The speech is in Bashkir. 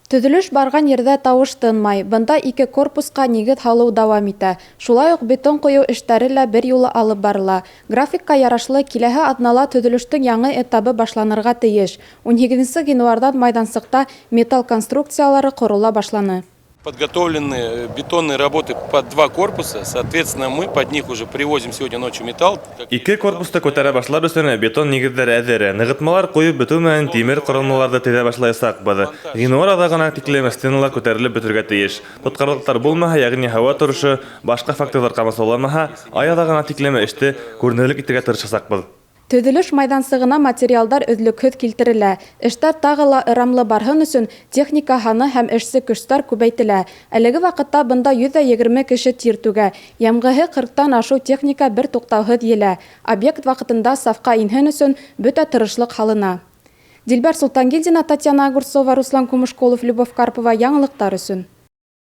Төҙөлөш барған ерҙә тауыш тынмай. Бында ике корпусҡа нигеҙ һалыу дауам итә. Шулай уҡ бетон ҡойоу эштәре лә бер юлы алып барыла. Графикка ярашлы, киләһе аҙнала төҙөлөштөң яңы этабы башланырға тейеш. 18 ғинуарҙан майҙансыҡта металл конструкциялары ҡорола башланы. Подготовлены бетонные работы под два корпуса, соответственно, мы под них уже привозим сегодня ночью металл. Ике корпусты күтәрә башлар өсөн бетон нигеҙҙәр әҙер. Нығытмалар ҡуйып бөтөү менән тимер ҡоролмаларҙы теҙә башлаясаҡбыҙ. Ғинуар аҙағына тиклем стеналар күтәрелеп бөтөргә тейеш. Тотҡарлыҡтар булмаһа, йәғни һауа торошо, башҡа факторҙар ҡамасауламаһа, ай аҙағына тиклем эште күренерлек итергә тырышасаҡбыҙ. Төҙөлөш майҙансығына материалдар өҙлөкһөҙ килтерелә. Эштәр тағы ла ырамлы барһын өсөн техника һаны һәм эшсе көстәр күбәйтелә. Әлеге ваҡытта бында 120 кеше тир түгә. Йәмғеһе 40-тан ашыу техника бер туҡтауһыҙ елә. Объект ваҡытында сафҡа инһен өсөн бөтә тырышлыҡ һалына. Дилбәр Султангилдина, Татьяна Огурцова, Руслан Кумышколов, Любовь Карпова. Яңылыҡтар өсөн.